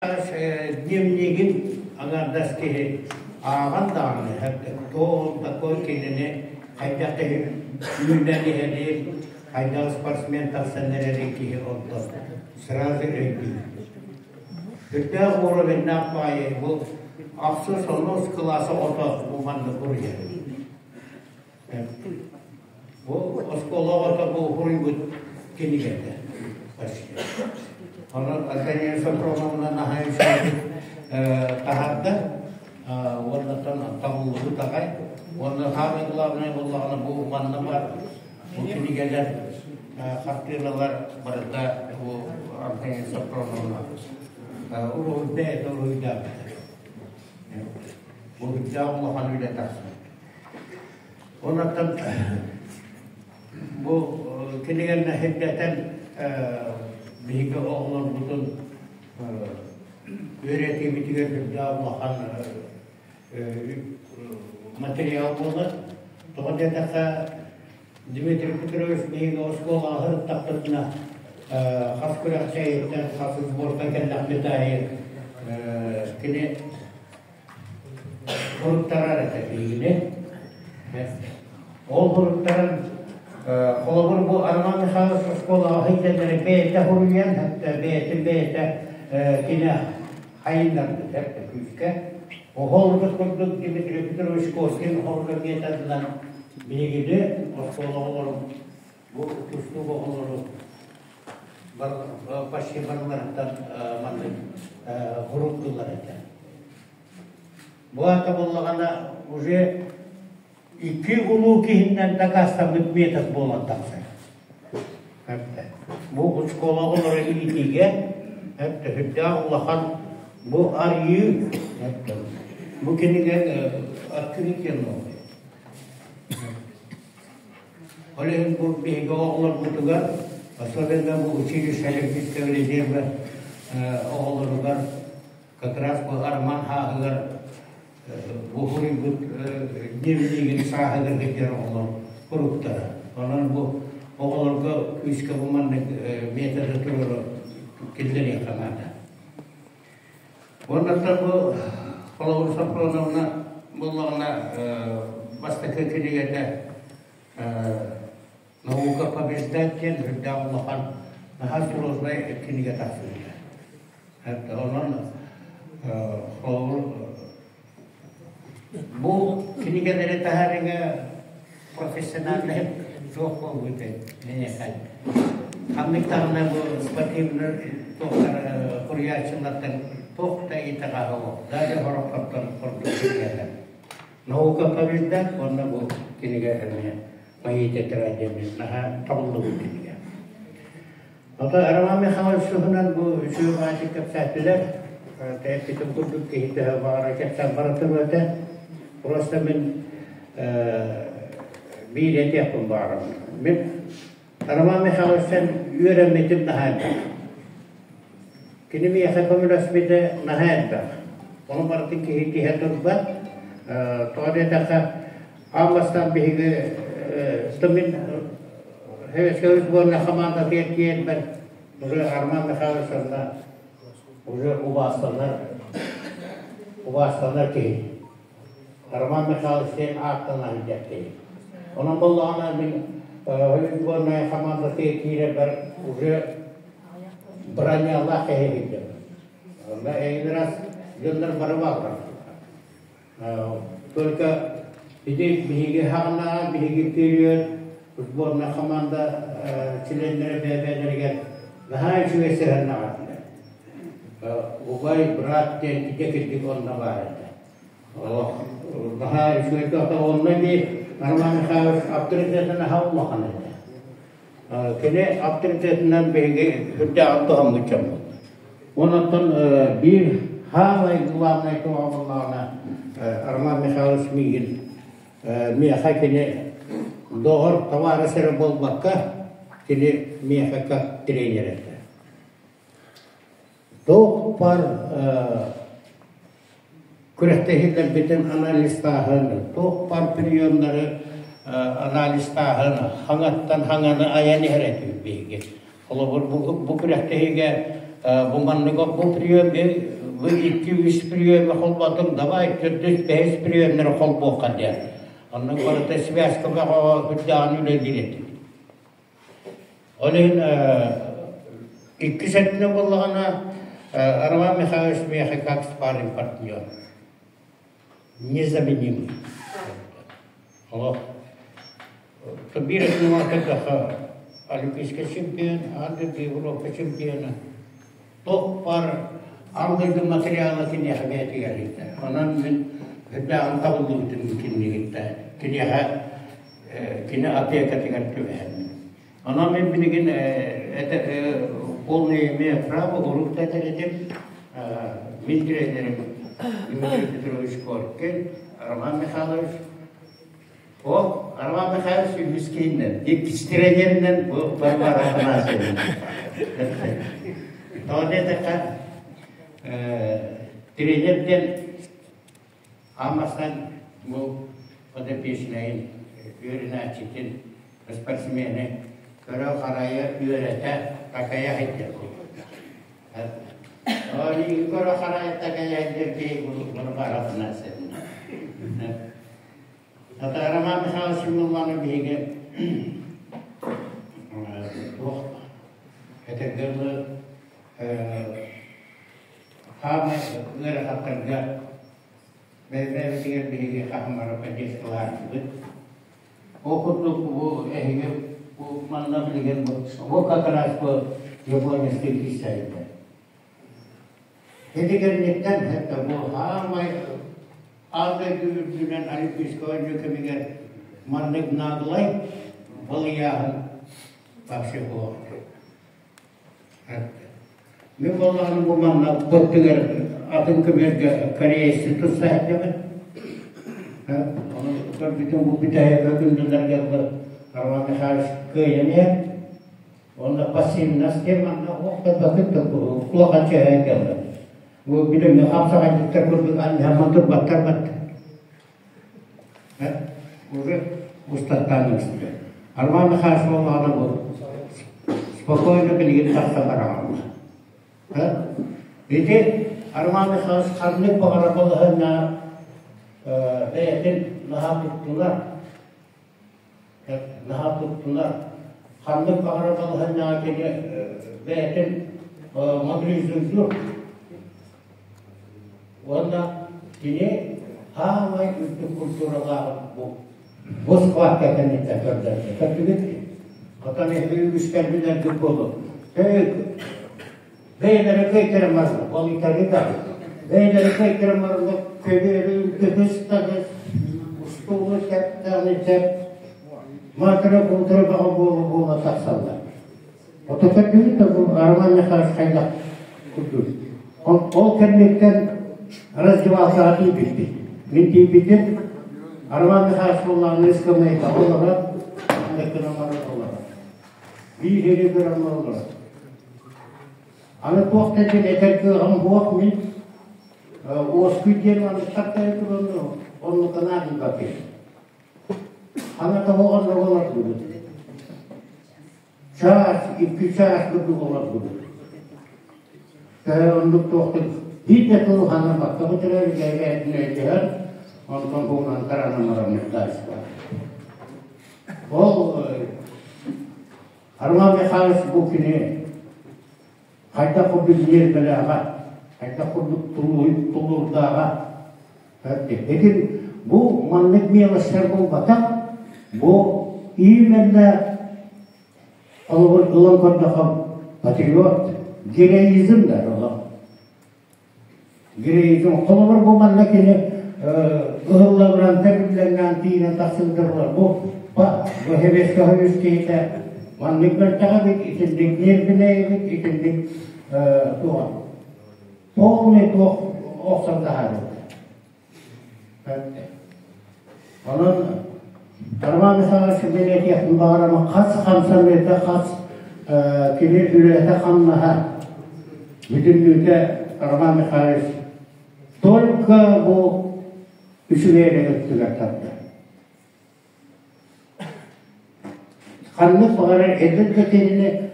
Дневнигин аҥаардас киһи ааҕан даҕаны кто он такой, кинини хайдах киһи үүнэн иһэрин, хайдах спортсмен тахсан эрэрин киһи онтон сразу өйдүүр. Үрдээх уровеннаах баайы бу ахсыс онус кылаас оҕото бу маннык уруйар. Бу оскуола оҕото бу уһуруйбут кинигэтэ. Онон Антонина Софроновна наһаа үчүгэйдик таһаарда уоннаттан табыллыбыт аҕай. Уонна саамай главное буоллаҕына бу манна бар бу кинигэлэр, хартыыналар барыта бу Антонина Софроновна уруһуй бэйэтэ уруһуйдаабыта. Бу үрдээх улахан үлэ тахсыбыт. Онон бу кинигэни сирдэтэн биһиги оҕолорбутун үөрэтиибитигэр үрдээх улахан материал буолар. Тоҕо диэтэххэ, Дмитрий Петрович биһиги оскуолаҕа сырыттахпытына хас күрэхтэһииттэн, хас сбортан кэллэхпит аайы кини Суруттарар этэ биһигини. Ол суруттаран холобур бу Роман Михайлович оскуолаҕа сылдьаннары бэйэтэ суруйан, бэйэтин бэйэтэ кини хайыннарбыт эрдэ күүскэ. Оһол курдук Дмитрий Петрович Коркин оһолго методынан биһигини оскуола оҕолорун бу тустуук оҕолору почти барыларыттан маннык суруттулар этэ. Бу аата буоллаҕына уже икки улуу киһиннэн дакаастаммыт метод буолан тахсар. Бу оскуола оҕолоро иитиигэ сүрдээх улахан бу арыйыы, бу кинигэ открытие новое. Ол иһин бу биһиги оҕолорбутугар, особенно бу училище Олимпийского резерва оҕолоругар как раз бу Арман хааһыгар бу суруйбут дневнигин сааһыгар кэлэр оҕолор куруктара. Онон бу оҕолорго күүскэ бу маннык методы туруору киллэриэххэ наада. Уонна бу холобур Софроновна буоллаҕына бастакы кинигэтэ «Наука побеждает» диэн үрдээх улахан наһаа сложнай кинигэ тахсыбыта. Онон холобур бу кинигэлэри таһаарыыга профессиональнай суох буолбут миэхэ. Ханнык даҕаны бу спортивнай туохтар суруйааччылартан туох да итэҕэһэ суох. Даже сорохтортон ордук кинигэлэр. Наука побеждает уонна бу кинигэ эмиэ мои тетради диэн наһаа табыллыбыт кинигэ. Ото Роман Михайлович туһунан бу үчүгэй баҕайытык кэпсээтилэр. Тэйэппитим курдук киһи төһө баҕарар кэпсээн бара туруо этэ. Просто мин биир этиэхпин баҕарабын. Мин Роман Михайловичтан үөрэммитим наһаа элбэх. Кини миэхэ көмөлөспүтэ наһаа элбэх. Ону барытын киһи тиһэ турбат. Тоҕо диэтэххэ, аан бастаан биһиги мин Советскай сборная хамаандатыгар тиийэрбэр уже Арман Михайлович онно уже убаастанар убаастанар киһи. Роман Михайлович диэн ааттанан сылдьар киһи. Онон буоллаҕына мин сборная хамаандатыгар киирэрбэр уже бронялаах киһи сылдьабын. Онно эйигин раз дьоннор бары бааллар. Только ити биһиги хаҕына, биһиги период сборная команда чилиэннэрэ бэйэ-бэйэлэригэр наһаа үчүгэй сыһыаннаах этилэр. Убай, брат диэн ити кирдик онно баар этэ. Наһаа үчүгэй онно биир Роман Михайлович авторитета наһаа улахан этэ. Кини авторитетынан биһиги сүрдээҕин туһаммыт дьоммут. Онон биир саамай главнай туһа буоллаҕына Роман Михайлович миигин миэхэ кини доҕор табаарыс эрэ буолбакка кини миэхэ как тренер этэ. Туох баар күрэхтэһиилэрбитин анализтааһын, туох баар приемнары анализтааһын, хаҥаттан хаҥаны айан иһэр этибит биһиги. Холобур, бу күрэхтэһиигэ Бу маннык бу прием бу икки үс приемы холботуҥ, давай төрдүс бэһис приемнары холбуохха диэн. Оннук барыта связка бөҕө үрдэҕин үлэлиир этим. Ол иһин иккис өттүнэн буоллаҕына Роман Михайлович миэхэ как спарринг партнер незаменимый. Олох биир өттүнэн көрдөххө олимпийскай чемпион, аан дойду Европа чемпиона туох баар аан дойду материала киниэхэ бэйэтигэр иһиттэ. Онон мин үрдээҕин табыллыбытым кинигиттэ. Киниэхэ кини опекатыгар түбэһэммин. Онон мин билигин это полное имею право урук да этэр этим. Мин тренерим Дмитрий Петрович Коркин, Роман Михайлович. О, Роман Михайлович үһүс киһиннэн, иккис тренеринэн бу Варвара Афанасьевна. Тоҕо диэтэххэ, тренер диэн Аан бастаан бу подопечнайын, үөрэнээччитин, спортсмены көрө-харайа, үөрэтэ, такайа сылдьар курдук. Көрө-харайа, такайа сылдьар киһи Варвара Афанасьевна. Роман Михайлович Мылланы биһиги туох этэргэ дылы хаамай ыарахаттарга бэйэ-бэйэбитигэр биһиги хаһан поддержкалааччыбыт. Ол курдук бу эһиги бу манна билигин бу как раз бу японецкий киирсэриннэр. Ити кэнниттэн это бу хаамай аан дойду үрдүнэн Олимпийскай оонньуу кэмигэр маннык наглай балыйааһын вообще буолуох. Мин буоллаҕына бу манна быттыгар атын көмүөлгэ кореецты тутса сылдьабын. Ону көрбүтүм бу бүтэһик күндүлэргэ Роман Михайлович кыайан иһэр. Уонна пассивность диэн манна уох да бакыт да кулахан чөһөөн кэллэ. Бу билиҥҥи хамсаҕайдыктар курдук анньаһамман турбаттар батта. Уже устаттаан үксүлэр. Роман Михайлович буоллаҕына бу спокойно билигин тахса бараҕын. Ити Роман Михайлович ханнык баҕарар балаһыанньаҕа бэйэтин наһаа туттунар, наһаа туттунар. Ханнык баҕарар балаһыанньаҕа кини бэйэтин мобилизуйдуур. Уонна кини саамай үрдүк культуралааҕын бу бу схватка кэнниттэн көрдөрдө. Көрдүгүт? Оттон эһиги үгүстэр билэргит буолуо. Бэйэлэрэ кыайтаран барла, ол италида. Бэйэлэрэ кыайтаран барла, көбүөрү тыгыс тагыс, устуулу тэптэҕи тэп, маатыра култура бөҕө буола-буола тахсаллар. Ото көрдүгүт да бу Роман Михайлович хайдах курдук. Ол кэнниттэн раздевалкаҕа тиийбиппит. Мин тиийбитим, Роман Михайлович буоллаҕына ыскамыайкаҕа олорор, гынан баран олорор. Биир сири көрөн олорор. Аны туох да диэн этэр кыаҕым суох мин уоскуй диэн манныктар туран оннуканаа билбэппин. Аны тоҕо оннук олордубут. Чаас, икки чаас курдук олордубут. Оннук туохтук биир да тыл хаҥырбакка бүтэрэр, өйдөһөр, онтон буолан таранан баран Ол Роман Михайлович бу кини хайдах курдук ньиэрбэлээҕэ, хайдах курдук тулуурдааҕа Итин бу маннык мелочтар буолбатах, бу именно холобур ылан көрдөхө патриот, героизм да олох. Героизм холобур бу манна кини ыһыллабыран тэбиллэннээн тиийэн тахсыбыта бу бу Хебеске хойус киһитэ маннык мөлтөх эбит, итинник нервинэй эбит, итинник туох полный туох охсон таһаарбыт. Онон Роман Михайлович бэлиэтиэхпин баҕарабын хас хамсаныыта, хас кини үлэтэ-хамнаһа бүтүннүүтэ Роман Михайлович только бу үчүгэй эрэ өттүгэр тардар. Ханнык баҕарар эдэр да киһини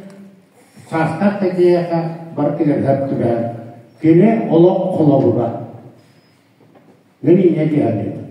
саастаах да киһиэхэ барытыгар сөп түбэһэр. Кини олох холобура. Мин инньэ диэхэним.